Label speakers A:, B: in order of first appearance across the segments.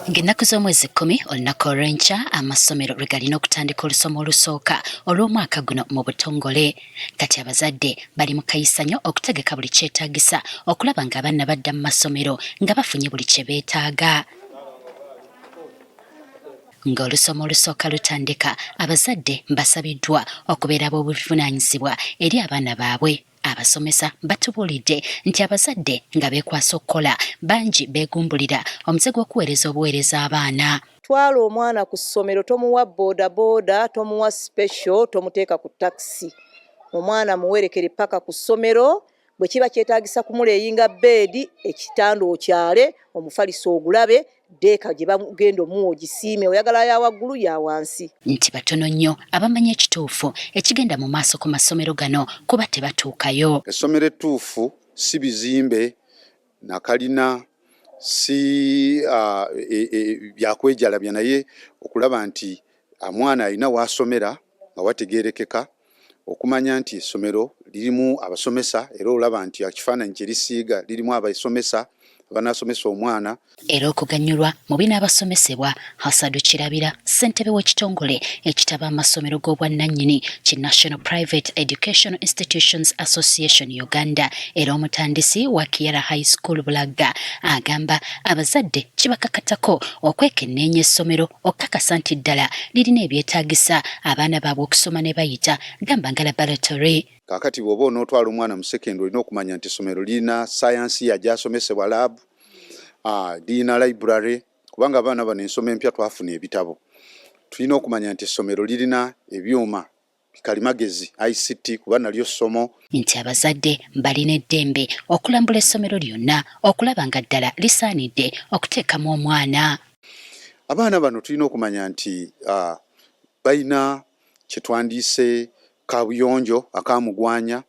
A: Ng'ennaku z'omwezi 10, olunaku olw'enkya, amasomero lwe galina okutandika olusoma olusooka olw'omwaka guno mu butongole. Kati abazadde bali mu kayisanyo okutegeka buli kyetaagisa okulaba ng'abaana badda mu masomero nga bafunye buli kye beetaaga. Ng'olusoma olusooka lutandika, abazadde basabiddwa okubeera ab'obuvunaanyizibwa eri abaana baabwe. Abasomesa batubuulidde nti abazadde nga beekwasa okukola, bangi beegumbulira omuze gw'okuweereza obuweereza abaana.
B: Twala omwana ku ssomero, tomuwa boodabooda, tomuwa special, tomuteeka ku takisi. Omwana muwerekere paka ku ssomero. Bwe kiba kyetaagisa kumuleeyinga bed, ekitanda okyale, omufaliso ogulabe, ddeeka gye bagenda omuwa ogisiime, oyagala ya waggulu, ya wansi.
A: Nti batono nnyo abamanyi ekituufu ekigenda mu maaso ku masomero gano kuba tebatuukayo.
C: Essomero ettuufu si bizimbe nakalina, si byakwejalabya, naye okulaba nti omwana alina w'asomera nga wategeerekeka, okumanya nti essomero lirimu abasomesa, era olaba nti ekifaananyi kye lisiiga lirimu abasomesa abanaasomesa omwana.
A: Era okuganyulwa mu binaabasomesebwa, Hasadu Kirabira, ssentebe w'ekitongole ekitaba amasomero g'obwannannyini ki National Private Educational Institutions Association Uganda, era omutandisi wa Kiara High School Bulagga, agamba abazadde kibakakatako okwekenneenya essomero okukakasa nti ddala lirina ebyetaagisa abaana baabwe okusoma ne bayita, gamba nga laboratory.
C: Kaakati bw'oba onootwala omwana mu secondary, olina okumanya nti essomero lirina sayansi ya gy'asomesebwa, lab, lirina library, kubanga abaana bano ensoma empya twafuna ebitabo. Tulina okumanya nti essomero lirina ebyuma bikalimagezi, ICT, kuba nalyo ssomo.
A: Nti abazadde balina eddembe okulambula essomero lyonna okulaba nga ddala lisaanidde okuteekamu omwana.
C: Abaana bano tulina okumanya nti balina kye twandiise kabuyonjo akamugwanya.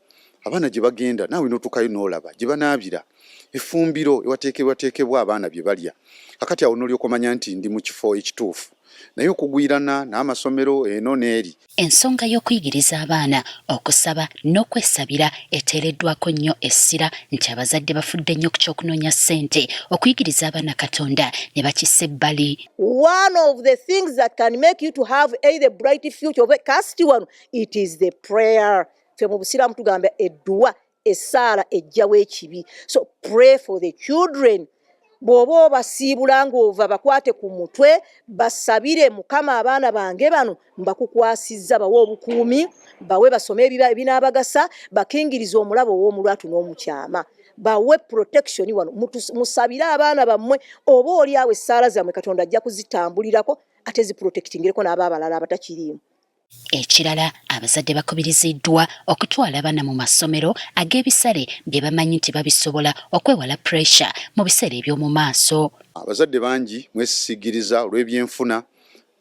C: Abaana gye bagenda, naawe n'otuukayo n'olaba gye banaabira, effumbiro ewateekebwateekebwa abaana bye balya. Kakati awo n'olyoka omanya nti ndi mu kifo ekituufu, naye okugwirana n'amasomero eno n'eri.
A: Ensonga y'okuyigiriza abaana okusaba n'okwesabira eteereddwako nnyo essira, nti abazadde bafudde nnyo ku ky'okunoonya ssente, okuyigiriza abaana Katonda ne bakissa ebbali.
B: One of the things that can make you to have either bright future or cursed one, it is the prayer. Ffe mu Busiraamu tugamba edduwa, essaala ejjawo ekibi. So pray for the children. Bw'oba obasiibula ng'ova, bakwate ku mutwe, basabire: "Mukama, abaana bange bano mbakukwasizza, bawe obukuumi, bawe basome ebinaabagasa, bakingirize omulabo ow'omulwatu n'omukyama, bawe protection." Wano musabire abaana bammwe, oba oli awo essaala zammwe Katonda ajja kuzitambulirako, ate ziprotectingireko n'abaabalala abatakiriimu.
A: Ekirala, abazadde bakubiriziddwa okutwala abaana mu masomero ag'ebisale bye bamanyi nti babisobola, okwewala pressure mu biseera eby'omu maaso.
C: Abazadde bangi mwesisigiriza olw'ebyenfuna.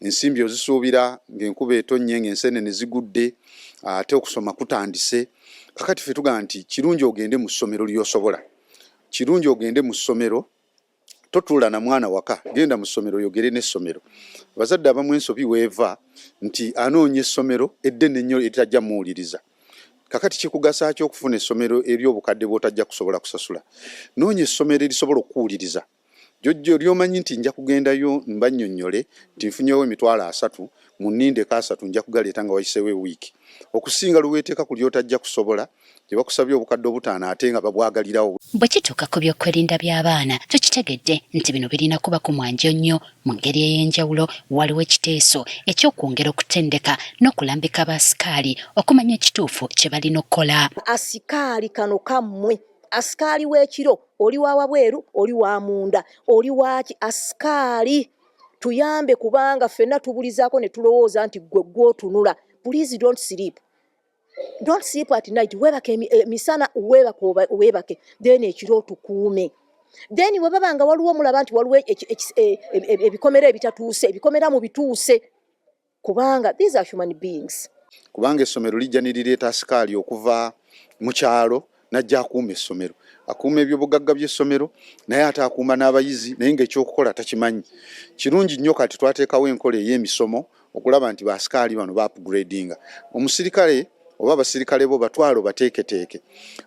C: Ensimbi ozisuubira ng'enkuba etonnye, ng'ensenene zigudde, ate okusoma kutandise. Kakati ffe tugamba nti kirungi ogende mu ssomero ly'osobola, kirungi ogende mu ssomero. Totuula na mwana waka, genda mu ssomero, oyogere n'essomero. Abazadde abamu ensobi weeva nti anoonya essomero eddene ennyo eritajja muwuliriza. Kakati kikugasa ki okufuna essomero ery'obukadde bw'otajja kusobola kusasula? Noonya essomero erisobola okukuwuliriza, jojjo lyomanyi nti nja kugendayo mbannyonnyole nti nfunyewo 300,000, munnindeko 30 nja kugaleeta nga wayiseewo ewiiki, okusinga lwe weeteeka ku lyotajja kusobola gye bakusabye obukadde 500 ate nga babwagalirawo.
A: Bwe kituuka ku byokwerinda by'abaana, tukitegedde nti bino birina kuba ku mwanjo nnyo mu ngeri ey'enjawulo. Waliwo ekiteeso eky'okwongera okutendeka n'okulambika abasikaali okumanya ekituufu kye balina okukola.
B: Asikaali kano kammwe, asikaali w'ekiro, oli wa wabweru, oli wa munda, oli waki, asikaali tuyambe, kubanga ffenna tubulizaako ne tulowooza nti gwe gwotunula. Please don't sleep, don't sleep at night. Weebake emisana, weebake, weebake, then ekiro otukuume. Then bwe baba nga waliwo mulaba nti waliwo ebikomera ebitatuuse, ebikomera mu bituuse, kubanga these are human beings.
C: Kubanga essomero lijja ne lireeta asikaali okuva mu kyalo, najja akuuma essomero, akuuma ebyobugagga by'essomero, naye ate akuuma n'abayizi, naye ng'ekyokukola takimanyi. Kirungi nnyo kati twateekawo enkola ey'emisomo okulaba nti baasikaali bano ba upgradinga omusirikale. oba abasirikale bo batwale obateeketeeke.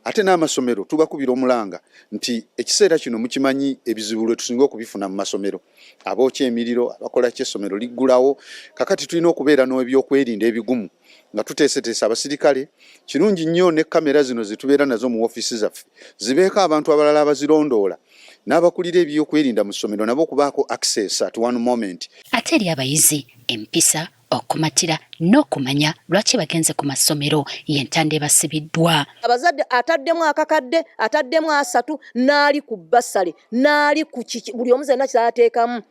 C: Ate n'amasomero tubakubira omulanga nti ekiseera kino mukimanyi ebizibu lwe tusinga okubifuna mu masomero, abookya emiriro, abakola ki, essomero liggulawo. Kakati tulina okubeera n'ebyokwerinda ebigumu nga tuteeseteese abasirikale. Kirungi nnyo ne kamera zino ze tubeera nazo mu woofiisi zaffe zibeeko abantu abalala abazirondoola n'abakulira ebyokwerinda mu ssomero nabo okubaako access at one moment.
A: Ate eri abayizi, empisa, okumatira n'okumanya lwaki bagenze ku masomero y'entanda ebasibiddwa.
B: Abazadde ataddemu akakadde, ataddemu 30, n'ali ku bursary, n'ali ku kiki, buli omu zenna kyateekamu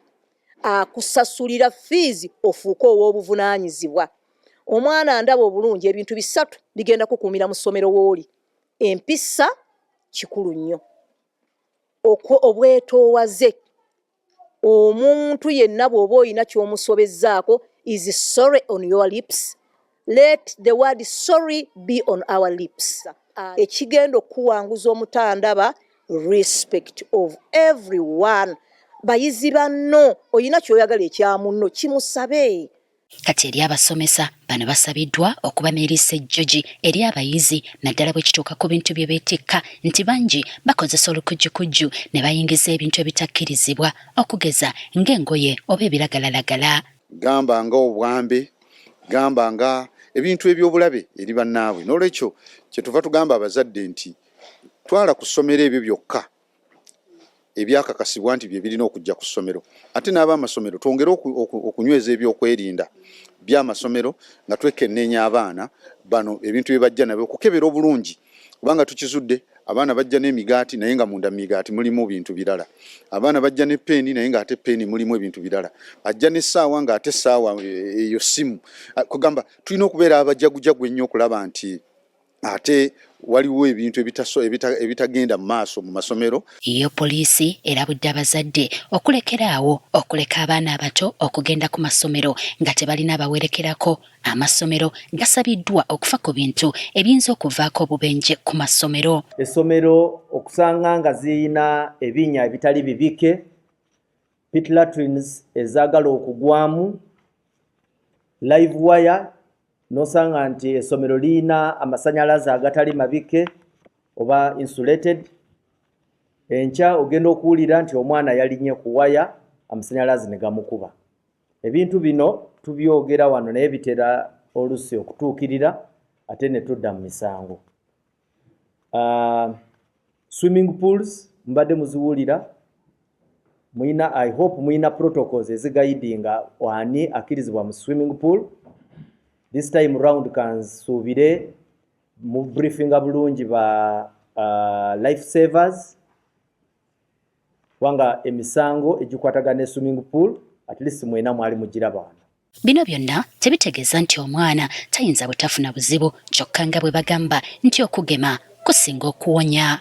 B: akusasulira fiizi ofuuke ow'obuvunaanyizibwa. Omwana ndaba obulungi ebintu 3 bigenda kukuumira mu ssomero w'oli. Empisa kikulu nnyo, obwetoowaze, omuntu yenna bw'oba olina ky'omusobezzaako is sorry on your lips. Let the word sorry be on our lips. Ekigenda okuwanguza omutandaba, respect of everyone. Bayizi banno olina ky'oyagala ekya munno kimusabe.
A: Kati eri abasomesa bano basabiddwa okuba n'eriiso ejjogi eri abayizi naddala bwe kituuka ku bintu bye beetikka nti bangi bakozesa olukujjukujju ne bayingiza ebintu ebitakkirizibwa okugeza ng'engoye oba ebiragalalagala.
C: Gamba nga obwambe, gamba nga ebintu eby'obulabe eri bannaabwe. N'olwekyo kye tuva tugamba abazadde nti twala ku ssomero ebyo byokka ebyakakasibwa nti bye birina okujja ku ssomero. Ate n'ab'amasomero twongere okunyweza ebyokwerinda by'amasomero nga twekenneenya abaana bano ebintu bye bajja nabyo, okukebera obulungi, kubanga tukizudde abaana bajja n'emigaati naye nga munda mu migaati mulimu bintu birala, abaana bajja ne peeni naye ng'ate peeni mulimu ebintu birala, ajja n'essaawa ng'ate essaawa eyo simu. Kugamba tulina okubeera abajagujagu ennyo okulaba nti ate waliwo ebintu ebitagenda mu maaso mu masomero.
A: Yo poliisi erabudde abazadde okulekera awo okuleka abaana abato okugenda ku masomero nga tebalina bawerekerako. Amasomero gasabiddwa okufa ku bintu ebiyinza okuvaako obubenje ku masomero.
D: Essomero okusanga nga zirina ebinnya ebitali bibike, pit latrines ezaagala okugwamu, live wire, n'osanga nti essomero lirina amasannyalaze agatali mabike oba insulated. Enkya ogenda okuwulira nti omwana yalinnye ku waya amasannyalaze ne gamukuba. Ebintu bino tubyogera wano naye bitera oluusi okutuukirira ate ne tudda mu misango. Swimming pools mbadde muziwulira, muyina, I hope muyina protocols eziguidinga ani akkirizibwa mu swimming pool. This time round kansuubire mu briefinga bulungi ba life savers, kubanga emisango egikwatagana ne swimming pool at least mwena mwali mugiraba wano.
A: Bino byonna tebitegeeza nti omwana tayinza butafuna buzibu, kyokka nga bwe bagamba nti okugema kusinga okuwonya.